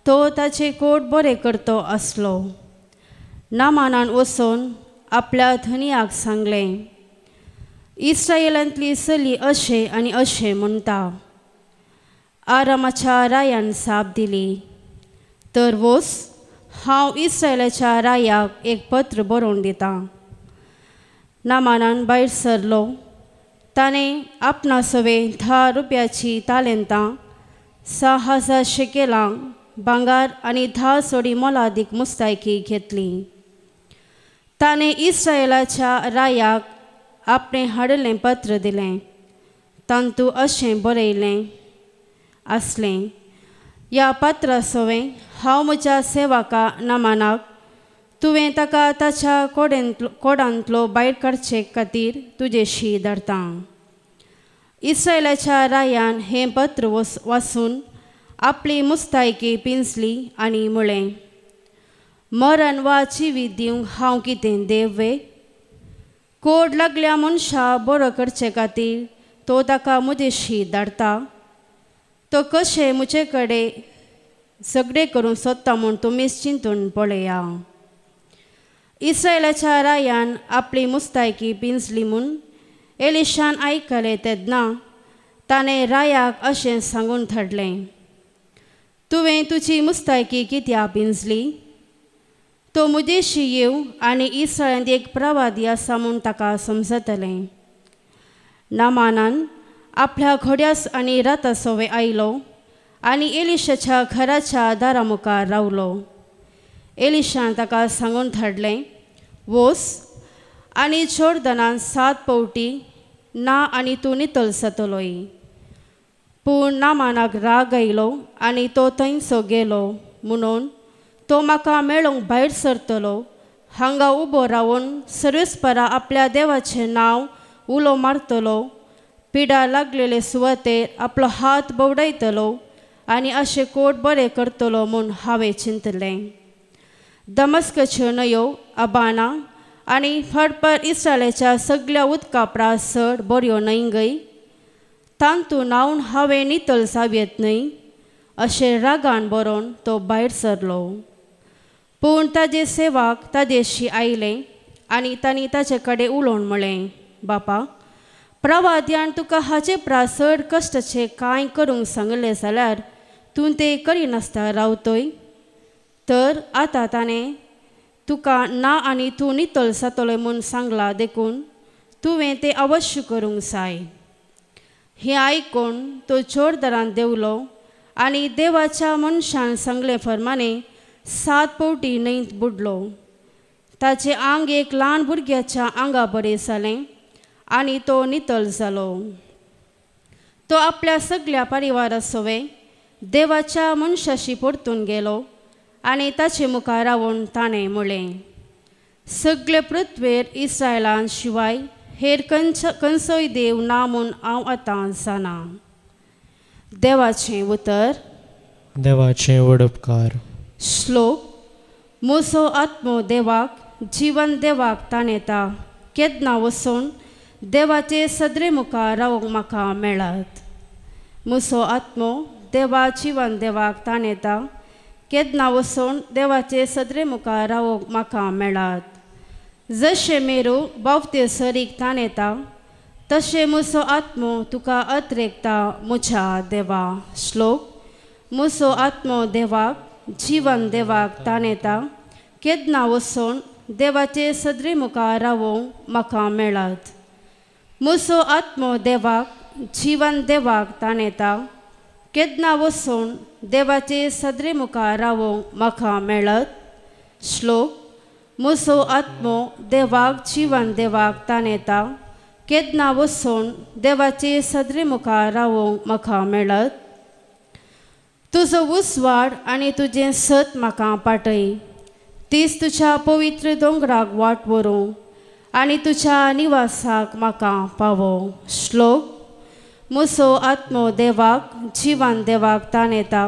[SPEAKER 3] तो ताचे कोट बरें करतो आसलो. नामानान वचून आपल्या धनयाक सांगलें, इस्रायलांतली चली अशें आनी अशें म्हणटा. आरामाच्या रायान साप दिली, तर वोस, हांव इस्रायलाच्या रायाक एक पत्र बरोवन दितां. नामानान भायर सरलो. ताणें आपणा सवे 10 रुपयाची तालेंतां, 6000 शेकेलां भांगर आनी 10 जोडी मोलादीक मुस्तायकी घेतली. ताणें इस्रायलाच्या रायाक आपणें हाडिल्लें पत्र दिलें. तांतू अशें बरयलें आसलें, ह्या पत्रा सवें हांव म्हज्या सेवका नामानाक तुवें ताका ताच्या कोडांतलो भायर काडचे खातीर तुजेशी धाडटा. इस्रायलाच्या रायान हें पत्र वाचून आपली मुस्तायकी पिंजली आनी म्हळें, मरण वा जिवीत दिवंक हांव कितें देव वे? कोड लागल्या मनशा बरो करचे खातीर तो ताका म्हजेशी धाडटा. तो कशें म्हजे कडेन झगडें करूंक सोदता म्हूण तुमीच चिंतून पळया. इस्रायलाच्या रायान आपली मुस्तायकी पिंजली म्हूण एलिशान आयकलें तेन्ना ताणें रायाक अशें सांगून धाडलें, तुवें तुजी मुस्तायकी कित्याक पिंजली? तो म्हजेशी येवं आनी इस्रायलांत एक प्रवादी आसा म्हूण ताका समजतलें. नामानान आपल्या घोड्यास आनी रथा सवें आयलो आनी एलिशाच्या घराच्या दारा मुखार रावलो. एलिशान ताका सांगून धाडलें, वोस आनी जोर्दनान 7 पावटी ना आनी तूं नितळ जातलोय. पूण नामानाक राग आयलो आनी तो थंयसो गेलो म्हणून तो म्हाका मेळोंक भायर सरतलो. हांगा उबो रावन सर्वेस्परा आपल्या देवाचें नांव उलो मारतलो, पिडा लागलेले सुवातेर आपलो हात भोंवडायतलो आनी अशें कोट बरें करतलो म्हूण हांवें चिंतलें. दमस्कच्यो न्हंयो अबाना आनी फडपर इस्रायलाच्या सगल्या उदका प्रास चड बऱ्यो न्हय गय? तांतू न्हांवन हांवें नितळ जावं न्हय? अशें रागान बरोवन तो भायर सरलो. पूण ताजे सेवाक ताजेशी आयले आनी तांणी ताचे कडेन उलोवन म्हळें, बापा, प्रवाद्यान तुका हाचे प्रास चड कश्टाचें कांय करूंक सांगलें जाल्यार तूं तें करिनासतना रावतय? तर आतां ताणें तुका ना आनी तूं नितळ जातलो म्हूण सांगलां, देखून तुवें तें अवश्य करूंक जाय. हें आयकून तो जोरदारान देंवलो आनी देवाच्या मनशान सांगले फर्माने 7 पावटी न्हंयत बुडलो. ताचें आंग एक ल्हान भुरग्याच्या आंगा बरें जालें आनी तो नितळ जालो. तो आपल्या सगल्या परिवारा सवें देवाच्या मनशाशी परतून गेलो आनी ताचे मुखार रावन ताणें म्हळें, सगळे पृथ्वेर इस्रायलान शिवाय हेर खंयचोय देव ना म्हूण हांव आतां जाणा. देवाचें उतर.
[SPEAKER 2] देवाचें व्हड उपकार.
[SPEAKER 3] श्लोक. म्हजो आत्मो देवाक, जिवन देवाक ताणेता, केन्ना वचून देवाचे सदरे मुखार रावंक म्हाका मेळत. म्हजो आत्मो देवा जिवन देवाक ताणेता, केन्ना वचून देवाचे सदरे मुखार रावंक म्हाका मेळत. जशें मेरो बावते सरीक ताणेता, तशें म्हजो आत्मो तुका अत्रेकता म्हज्या देवा. श्लोक. म्हजो आत्मो देवाक, जिवन देवाक ताणेता, केन्ना वचून देवाचे सदरे मुखार रावंक म्हाका मेळत. म्हजो आत्मो देवाक, जिवन देवाक ताणेता, केन्ना वचून देवाचे सदरे मुखार रावंक म्हाका मेळत. श्लोक. म्हजो आत्मो देवाक, जिवन देवाक ताणेता, केन्ना वचून देवाचे सदरे मुखार रावंक म्हाका मेळत. तुजो उजवाड आनी तुजें सत म्हाका पाटय, तीच तुज्या पवित्र दोंगराक वाट व्हरूं आनी तुज्या निवासाक म्हाका पावो. श्लोक. म्हजो आत्मो देवाक, जिवन देवाक ताणेता,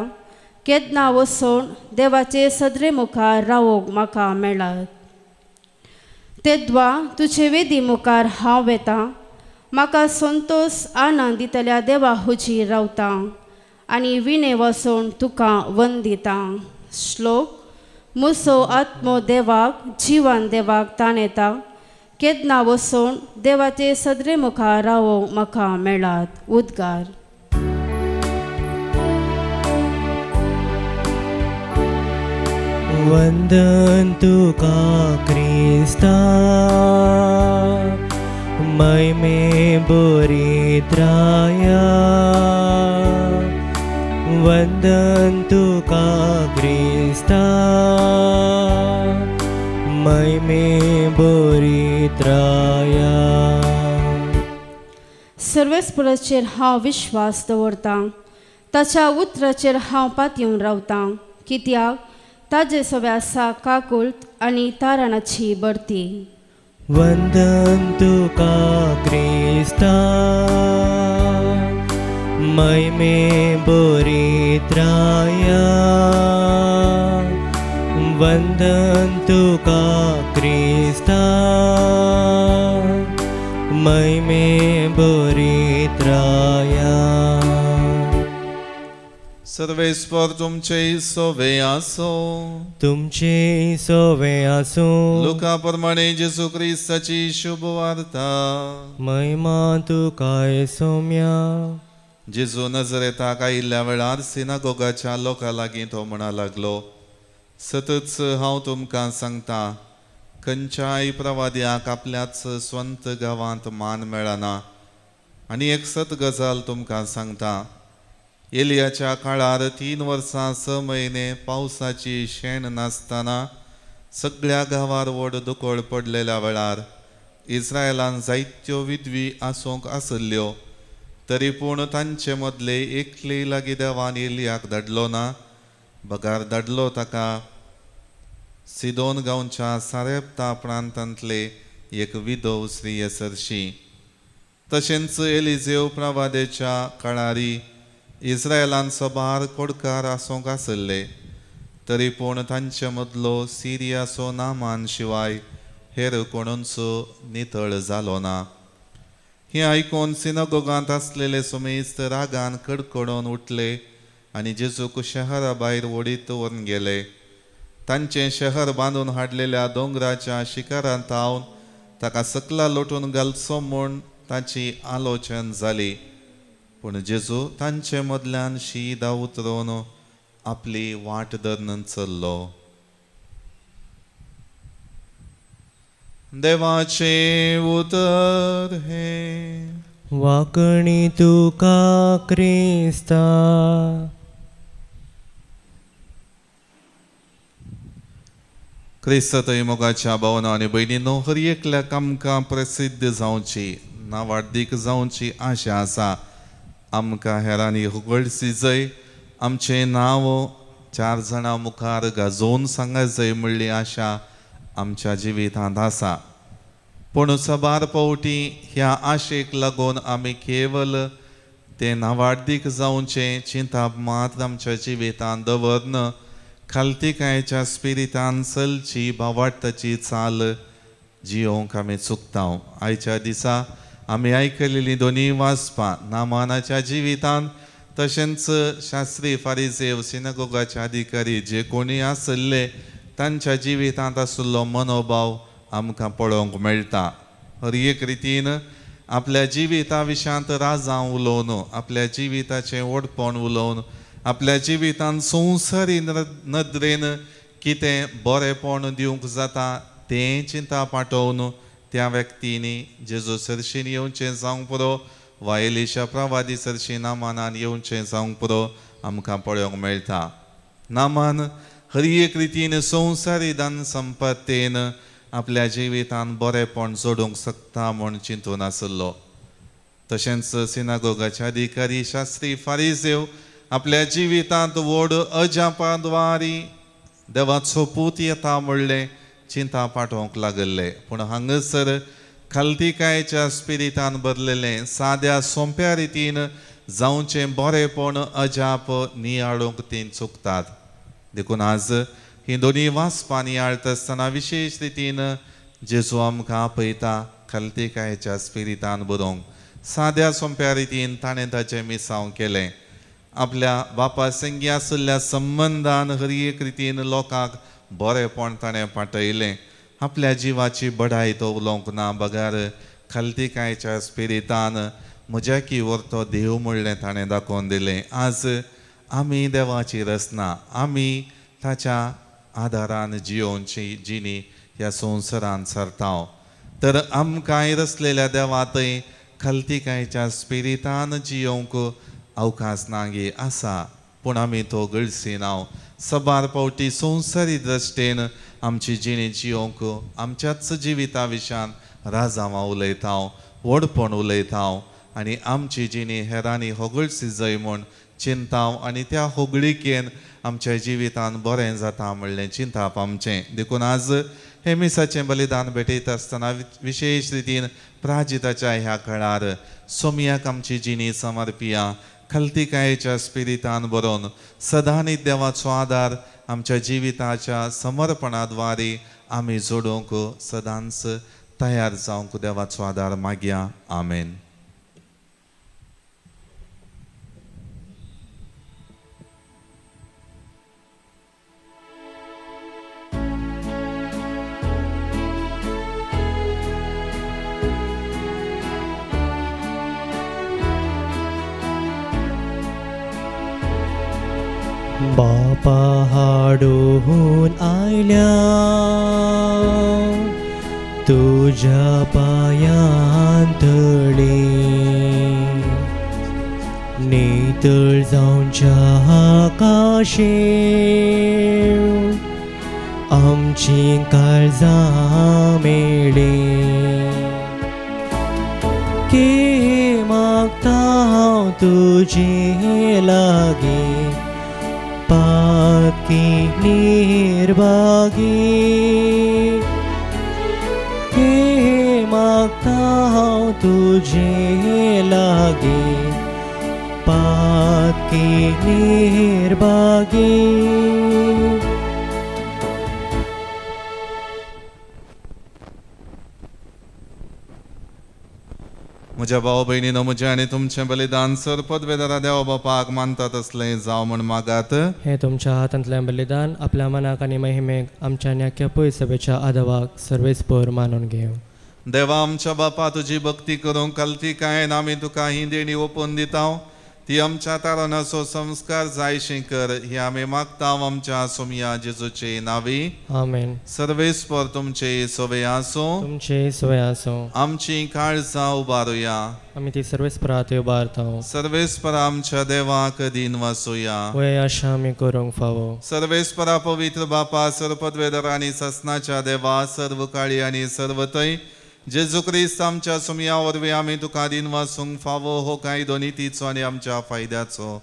[SPEAKER 3] केन्ना वचून देवाचे सदरे मुखार रावंक म्हाका मेळत. तेद्वा तुजे वेदी मुखार हांव वेतां, म्हाका संतोष आनंद दितल्या देवा हुजीर रावता आनी विणे वसोवन तुका वंदिता. श्लोक मुसो आत्मो देवाक जिवन देवाक ताण येता केन्ना वसोवन देवाचे सदरे मुखार रावोंक म्हाका मेळात. उद्गार.
[SPEAKER 2] वंदन तुका क्रिस्ता महिमे बोरित्राया. वंदन तुका क्रिस्ता महिमे बोरित्राया.
[SPEAKER 3] सर्वेस्पराचेर हांव विश्वास दवरतां, ताच्या उतराचेर हांव पातयेवन रावतां, कित्याक ताजे सवे आसा काकुळट आनी तारणाची भरती.
[SPEAKER 2] वंदन तुका क्रिस्ता महिमे बोरित्राया. वंदन तुका क्रिस्ता महिमे बोरित्राया.
[SPEAKER 1] सर्वेस्पर तुमचे सोवे आसो.
[SPEAKER 2] तुमचे सोवे आसो.
[SPEAKER 1] लुका प्रमाणे जेजू क्रिस्ताची शुभ वार्ता.
[SPEAKER 2] महिमा तुका सोम्या.
[SPEAKER 1] जेजू नजरेताक आयिल्ल्या वेळार सिनागोगाच्या लोकां लागीं तो म्हणा लागलो, सतच हांव तुमकां सांगता, खंयच्याय प्रवाद्याक आपल्याच स्वंत गांवांत मान मेळना. आनी एक सत गजाल तुमकां सांगता, एलियाच्या काळार 3 वर्सां 6 म्हयने पावसाची शेण नासतना सगळ्या गांवार व्हड दुकळ पडलेल्या वेळार इस्रायलान जायत्यो विधवी आसूंक आसल्ल्यो, तरी पूण तांचे मदले एकले लागीं देवान एलियाक धाडलो ना, बगार धाडलो ताका सिदोन गांवच्या सारेप्ता प्रांतांतले एक विधव स्त्रीये सरशी. तशेंच एलिजेव प्रवादेच्या काळारी इस्रायलान सबार कोडकार आसूंक आसले, तरी पूण तांचे मदलो सिरियाचो नामान शिवाय हेर कोणूच नितळ जालो ना. हें आयकून सिनागोगांत आसलेले समेस्त रागान कडकडून उठले आनी जेजूक शहरा भायर ओडीत व्हरून गेले. तांचें शहर बांदून हाडलेल्या दोंगराच्या शिखरांत थावन ताका सकला लोटून घालचो म्हूण ताची आलोचन जाली. पूण जेजू तांचे मदल्यान शीदा उतरून आपली वाट धरून चल्लो. देवाचें उतर हें.
[SPEAKER 2] वाकणी तुका क्रिस्ता.
[SPEAKER 1] क्रिस्त मोगाच्या भावना आनी भयणीनो, हर एकल्याक आमकां प्रसिद्ध जावची, नावाडदीक जावची आशा आसा. आमकां हेरांनी होगळसी जाय, आमचें नांव 4 जाणां मुखार गाजोवन सांगा जाय म्हणली आशा आमच्या जिवितांत आसा. पूण सबार पावटी ह्या आशेक लागून आमी केवल तें नावाडदीक जावचें चिंताप मात्र आमच्या जिवितांत दवरन खालतिकायेच्या स्पिरितान चलची भावार्थाची चाल जियोंक आमी चुकता. आयच्या दिसा आमी आयकलेली दोनी वाचपां नामानाच्या जिवितांत तशेंच शास्त्री फारिजेव सिनागोगाचे अधिकारी जे कोणी आसले तांच्या जिवितांत आशिल्लो मनोभाव आमकां पळोवंक मेळटा. हर एक रितीन आपल्या जिविता विशयांत राजां उलोवन, आपल्या जिविताचें व्हडपण उलोवन, आपल्या जिवितांत संवसारी नदरेन कितें बरेपण दिवंक जाता तें चिंता पाठोवन त्या व्यक्तींनी जेजू सरशीन येवचें जावंक पुरो वा एलिशा प्रवादी सरशी नामानान येवचें जावंक पुरो आमकां पळोवंक मेळटा. नामान हर एक रितीन संवसारी धन संपत्तेन आपल्या जिवितान बरेपण जोडूंक शकता म्हूण चिंतून आसलो. तशेंच सिनागोगाचे अधिकारी शास्त्री फारिजेव आपल्या जिवितांत व्हड अजापाद्वारी देवाचो पूत येता म्हणलें चिंता पाठोवंक लागल्ले. पूण हांगासर खालतिकायेच्या स्पिरितान भरलेलें साद्या सोंप्या रितीन जावचें बरेपण अजाप नियाळूंक तीं चुकतात. देखून आज ही दोनी वाचपां नियाळटा आसतना विशेश रितीन जेजू आमकां आपयता खालतिकायेच्या स्पिरितान बरोवंक. साद्या सोंप्या रितीन ताणें ताचें मिसांव केलें। आपल्या बापा संगी आशिल्ल्या संबंदान हर एक रितीन लोकांक बरेंपण ताणें पाठयलें। आपल्या जिवाची बडाय तो उलोवंक ना, बगर खालतीकायच्या स्पिरितान म्हज्या की व्हरतो देव म्हणलें ताणें दाखोवन दिलें। आज आमी देवाची रचना, आमी ताच्या आदारान जियोवची जिणी ह्या संवसारान सरता, तर आमकांय रचलेल्या देवा थंय खालतीकायच्या स्पिरितान जियोवंक अवकाश नागी आसा, पूण आमी तो गळसिना। सबार पावटी संवसारी दृश्टेन आमची जिणी जियोवंक आमच्याच जिविता विशयान राजांवां उलयता, व्हडपण उलयता आनी आमची जिणी हेरांनी होगळसी जाय म्हूण चिंताव आनी त्या होगळिकेन आमच्या जिवितान बरें जाता म्हणलें चिंताप आमचें। देखून आज हे मिसाचें बलिदान भेटयता आसतना विशेश रितीन प्राजिताच्या ह्या काळार सोमयाक आमची जिणी समर्पिया, खालतीकायेच्या स्पिरितान बरोवन सदांनी देवाचो आदार आमच्या जिविताच्या समर्पणाद्वारे आमी जोडूंक सदांच तयार जावंक देवाचो आदार मागया। आमेन।
[SPEAKER 2] बापा हाडून आयल्या तुज्या पांयां तळी, नितळ जावच्या आकाशे आमची काळजां मेळी। की मागता हांव तुजे लागीं पाकी निर्भागी, हे मागता हांव तुजे लागीं पाकी निर्भागी।
[SPEAKER 1] म्हज्या भाव भयणीनो, म्हजें आनी तुमचें बलिदान सर पदवेदारा देवा बापाक मानता तसलें जावं म्हूण मागात।
[SPEAKER 2] हें तुमच्या हातांतलें बलिदान आपल्या मनाक आनी महिमेक आमच्या न्याक्या पय सभेच्या आदवाक सर्वेस्पर मानून घेवं।
[SPEAKER 1] देवा आमच्या बापा, तुजी भक्ती करूंक कल्तिकायेन आमी तुका ही देणी ओपून दिता, ती आमच्या तारणाचो संस्कार जायशी कर, ही आमी मागता आमच्या सोमया जेजूचे नावी।
[SPEAKER 2] आमेन।
[SPEAKER 1] सर्वेस्पर तुमचे सवे आसूं,
[SPEAKER 2] तुमचे सवे आसूं।
[SPEAKER 1] आमची काळजां उबारुया,
[SPEAKER 2] आमी ती सर्वेस्परात उबारता।
[SPEAKER 1] सर्वेस्पर आमच्या देवाक दीन वासुया,
[SPEAKER 2] वय आशा आमी करूंक फावो।
[SPEAKER 1] सर्वेस्परा पवित्र बापा, सर्वपदवेदर आनी ससनाच्या देवा, सर्व काळी आनी सर्वतय जेजू क्रिस्त आमच्या सुमया वरवीं आमी तुका दीन वासूंक फावो हो कायदो नितीचो आनी आमच्या फायद्याचो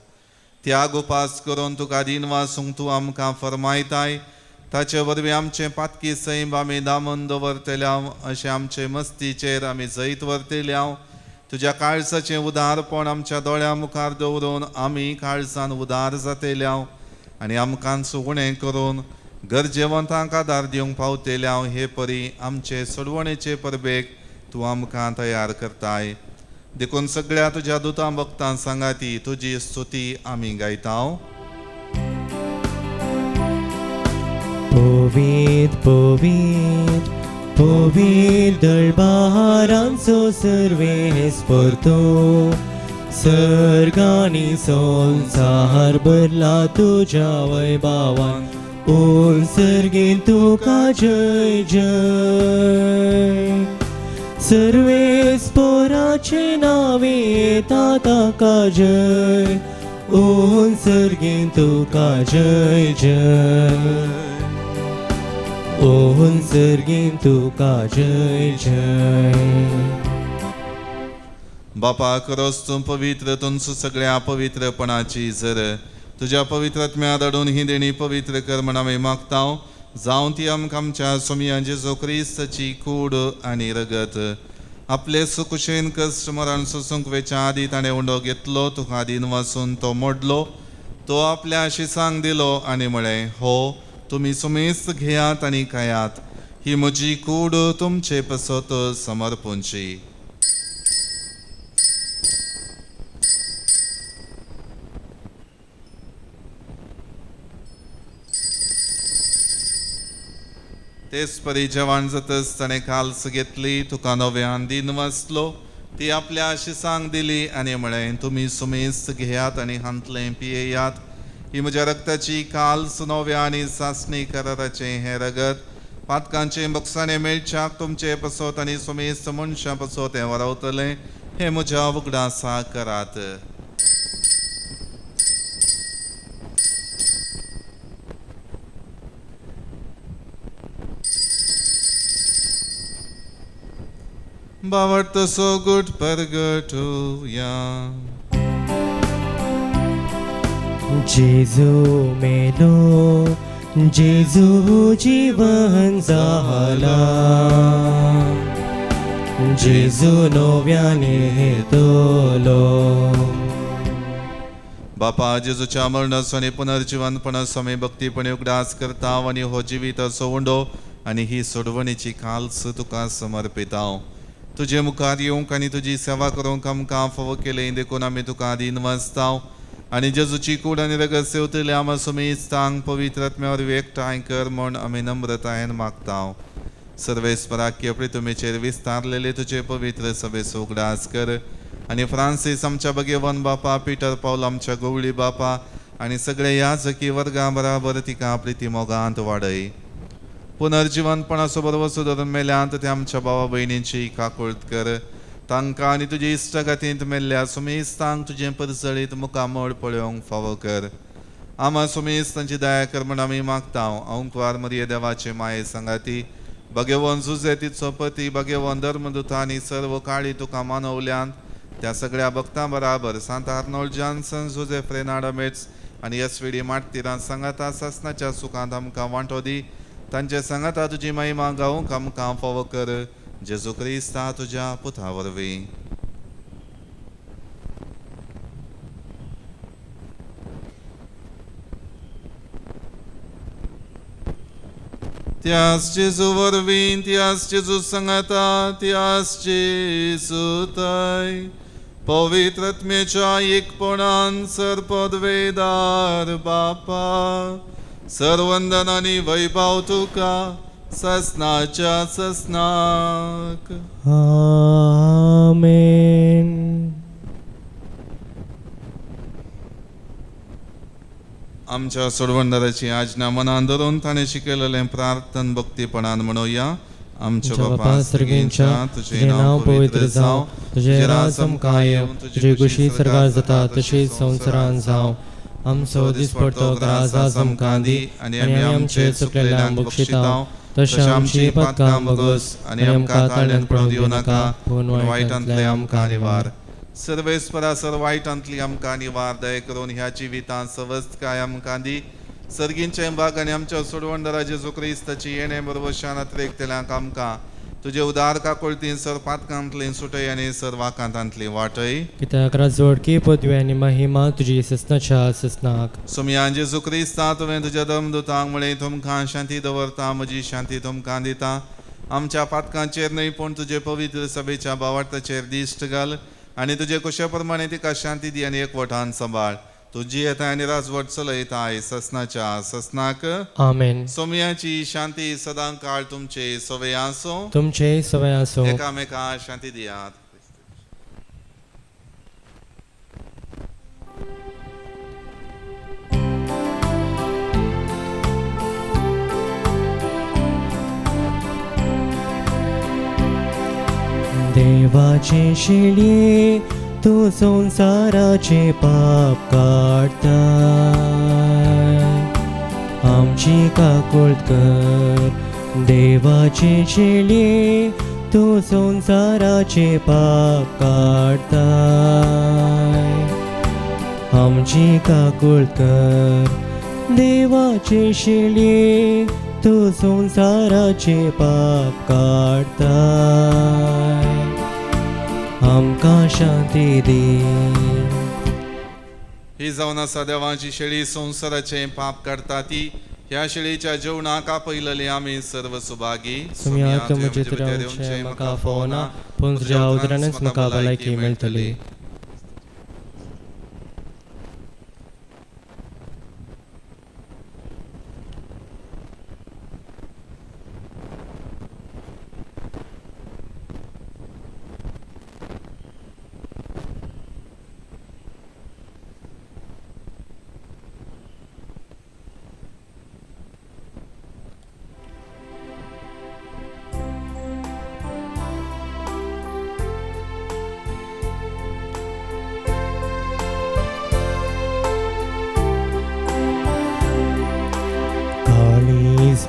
[SPEAKER 1] त्याग उपास करून तुका दीन वासूंक तूं आमकां फरमायताय, ताचे वरवीं आमचें पातकी सैम आमी दामून दवरतल्या, अशें आमचे मस्तीचेर आमी जैत व्हरतल्या। तुज्या काळजाचें उदारपण आमच्या दोळ्यां मुखार दवरून आमी काळजान उदार जातल्या आनी आमकां उणें करून गरजेवंतांक आदार दिवंक पावतल्या, हे परी आमचे सोडवणेचे परबेक तूं आमकां तयार करताय। देखून सगळ्या तुज्या दुतां भक्तां सांगाती तुजी स्तुती आमी गायता।
[SPEAKER 2] पवित्र पवित्र पवित्र दरबारांचो सर्वेस्पर तूं, सर्गांनी संवसार भरला तुज्या वैभवान, ओल सर्गेन तुका जय जय। सर्वेस्पराचे नावे येता ताका जय, ओल सर्गेन तुका जय जय, ओल सर्गेन तुका जय जय।
[SPEAKER 1] बापा खरोच तूं पवित्र, तुमचो सगळ्या पवित्रपणाची जर तुज्या पवित्र आत्म्या धाडून ही देणी पवित्र कर म्हण आमी मागता, जावं ती आमकां आमच्या सोमया जेजू क्रिस्ताची कूड आनी रगत। आपले सुकुशेन कश्ट मरण सोसूंक वेच्या आदी ताणें उंडो घेतलो, तुका दीन वासून तो मोडलो, तो आपल्या शिसांक दिलो आनी म्हळें, हो तुमी सुमेस्त घेयात आनी खायात, ही म्हजी कूड तुमचे पसत समर्पूंची। तेच परी जेवण जातच ताणें काल्स घेतली, तुका नव्यान दिन वाचलो, ती आपल्या शिसांक दिली आनी म्हळें, तुमी सुमेस्त घेयात आनी हांतलें पियेयात. ही म्हज्या रक्ताची काल्स, नव्या आनी सासणी कराराचें हें रगत पातकांचें बक्षाणें मेळच्याक तुमचे पसत आनी सुमेस्त मनशां पसत हें वरावतलें. हें म्हज्या उगडासा करात. बावडतो सोगूट परगटुया.
[SPEAKER 2] जेजू मेलो, जेजू जीवन जाला, जेजू नव्याने येतलो.
[SPEAKER 1] बापा, जेजूच्या मरणाचो आनी पुनर्जिवनपणाचो आमी भक्तीपणे उगडास करता आनी हो जिविताचो उंडो आनी ही सोडवणीची काल्स तुका समर्पिता. तुजे मुखार येवंक आनी तुजी सेवा करूंक आमकां फावो केलें देखून आमी तुका दीन वाचता आनी जेजूची कूड आनी रगत सेवतले आमा सुमेस्तांक पवित्र आत्म्या वरवीं एकठांय कर म्हूण आमी नम्रतायेन मागता. सर्वेस्पराक प्रितुमेचेर विस्तारलेले तुजे पवित्र सभेचो उगडास कर आनी फ्रांसीस आमच्या भगेवन बापा, पिटर पावल आमच्या गवळी बापा आनी सगळे याजकी वर्गा बराबर तिका प्रिती मोगांत वाडय. पुनर्जिवनपणाचो बरोबर धरून मेल्यांत ते आमच्या भावा भयणींची काकुळट कर. तांकां आनी तुजे इश्टगातींत मेल्ल्या सुमेस्तांक तुजें परजळीत मुखामळ पळोवंक फावो कर. आमा सुमेस्तांची दया कर म्हूण आमी मागता. अंकवार मरिये देवाचे माये सांगाती भगेवन जुजे तिचो पती भगेवन धर्मदूता आनी सर्व काळी तुका मानवल्यांत त्या सगळ्या भक्तां बराबर सांत आर्नोल्ड जॉन्सन, जुजे फ्रेनाडा मेट्स आनी एस व्ही डी मार्तिरां सांगाता सासनाच्या सुखांत आमकां वांटो दी. तांचे सांगाता तुजी महिमा गावंक आमकां फावो कर. जेजू क्रिस्ता तुज्या पुता वरवीं. त्यास जेजू वरवीं, त्यास जेजू सांगाता, त्यास जेजू थंय पवित्र आत्म्याच्या एकपणान सर्पदवेदार बापा, सर्वंदन आनी वैभव तुका ससनाच्या ससनाक.
[SPEAKER 2] आमेन.
[SPEAKER 1] आमच्या सोडवणदाराची आज्ञा मनान धरून ताणें शिकयलेलें प्रार्थन भक्तीपणान म्हणुया. आमच्या बापा सर्गेंच्या, तुजें नांव
[SPEAKER 2] पवित्र जावं, तुजें राज आमकां येवं, तुजी खुशी सर्गार जाता तशीच संवसारांत जावं. आमचो दिसपडतो ग्रास आज आमकां दी आनी आमी आमचे चुकलेल्यांक बक्षिता तशें आमची पातकां भोगोस
[SPEAKER 1] आनी आमकां ताळ्यान पडूंक दिवं नाका, पूण वायटांतले आमकां निवार. सर्वेस्परा सर वायटांतली आमकां निवार. दया करून ह्या जिवितांत सवस्तकाय आमकां दी. सर्गींचे भाग आनी आमच्या सोडवणदारा जेजू क्रिस्ताची येणे बरोबर शानात रेखतल्यांक आमकां तुजे उदार काकुळतीन सर पातकांतली सुटय आनी सर वाकांतांतली वाटय.
[SPEAKER 2] कित्याक राजवडकी पदवी आनी महिमा तुजी ससनाच्या ससनाक.
[SPEAKER 1] सोमयान जेजू क्रिस्ता, तुवें तुज्या धर्मदूतांक म्हळें, तुमकां शांती दवरता, म्हजी शांती तुमकां दिता. आमच्या पातकांचेर न्हय पूण तुजे पवित्र सभेच्या भावार्थाचेर दिश्ट घाल आनी तुजे कुशे प्रमाणे तिका शांती दी आनी एकवटान सांबाळ. तुजी येता आनी राजवट चलयताय ससनाच्या ससनाक.
[SPEAKER 2] आमेन.
[SPEAKER 1] सोमयाची शांती सदां काळ तुमचे सवय आसूं,
[SPEAKER 2] तुमचे सवय आसूं.
[SPEAKER 1] एकामेका शांती दियात.
[SPEAKER 2] देवाचे शेळये तूं संवसाराचे पाप काडताय, आमची काकुळट कर. देवाचे शेळये तूं संवसाराचे पाप काडताय, आमची काकुळट कर. देवाचे शेळये तूं संवसाराचे पाप काडताय, आमकां शांती दी.
[SPEAKER 1] ही जावन आसा देवाची शेळी, संवसाराचें पाप काडटा ती. ह्या शेळीच्या जेवणाक आपयलेली आमी सर्व सुभागी.
[SPEAKER 2] तुमी तूं म्हजे भितर येवचें म्हाका फावना, पूण तुज्या उतरानच म्हाका भलायकी मेळटली.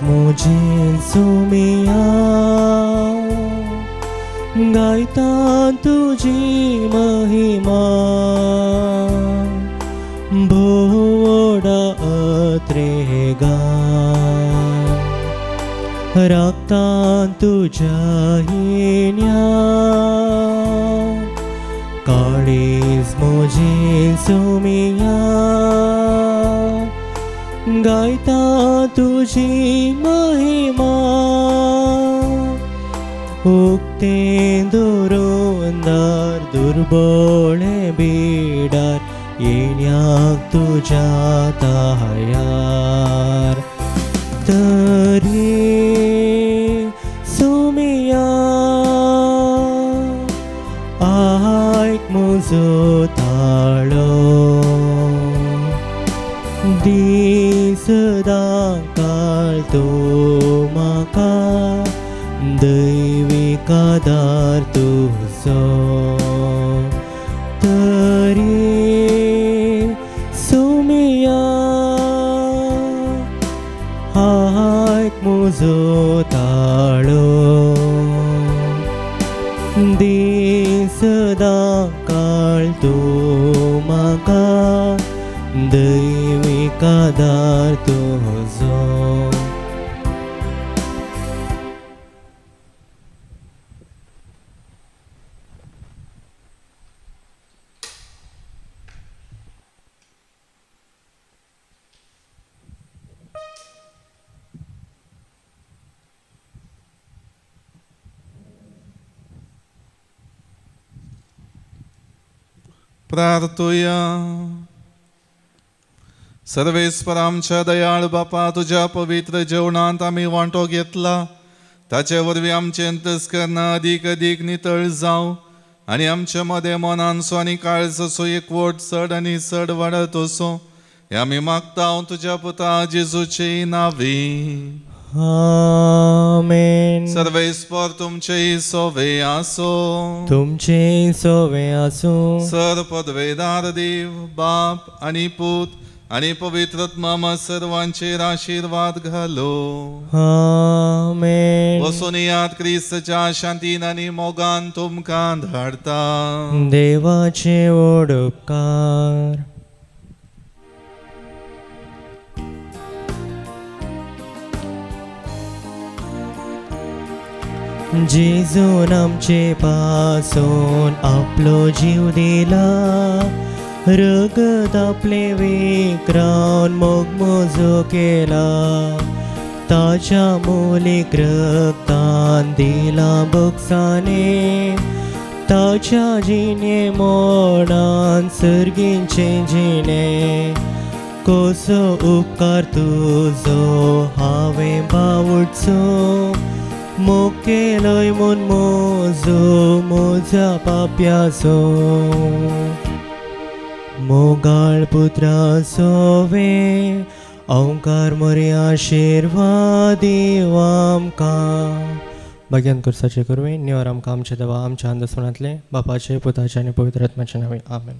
[SPEAKER 2] मुझे सुमिया गायता तुझी महिमा भोवडा अत्रेगा राखता तुझ्या हिन्या काळीज मुझे सुमिया गायता तुझी महिमा उक्ते दुरुंदार दुर्बोळे बिडार येण्याक तुझ्या तयार तरी सुमिया आयक म्हजो ताळो दीस काळ तूं म्हाका दैवीक आदार तुजो तरी सुमिया आयक म्हजो ताळो दीस काळ तूं म्हाका दैवीक आदार तुजो.
[SPEAKER 1] प्रार्थुया. सर्वेस्पर आमच्या दयाळ बापा, तुज्या पवित्र जेवणांत आमी वांटो घेतला ताचे वरवीं आमचें अंतस्कर्ण अदीक अदीक नितळ जावं आनी आमचे मदें मनांचो आनी काळजाचो एकवट चड आनी चड वाडत वचूं हें आमी मागता तुज्या पुता जेजूचे नांवी.
[SPEAKER 2] आमेन.
[SPEAKER 1] सर्वेस्पर तुमचे सोवे आसो.
[SPEAKER 2] तुमचे सोवे आसूं.
[SPEAKER 1] सर पदवेदार देव बाप आनी पूत आनी पवित्र आत्मा सर्वांचेर आशीर्वाद घालो.
[SPEAKER 2] आमेन.
[SPEAKER 1] वचून याद क्रिस्तच्या शांतीन आनी मोगान तुमकां धाडता.
[SPEAKER 2] देवाचे व्हड उपकार. जेजून आमचे पासून आपलो जीव दिला, रगत आपले विक्रावन मोग मोजो केला, ताच्या मोलीक रक्तान दिला बोगसाने, ताच्या जिणे मोडान सर्गींचे जिणे, कसो उपकार तुजो हांवें बावडचो, मोग केलोय म्हूण मोजो मोजा पाप्याचो, मोगाळ पुत्रा सोवे ओंकार मोरे आशिर्वाद दिव आमकां. भाग्यान करसाचे करवी निवार आमकां आमचे देवा आमच्या अंदसपणांतले बापाचे पुताचे आनी पवित्र आत्म्याचे नांवे. आमेन.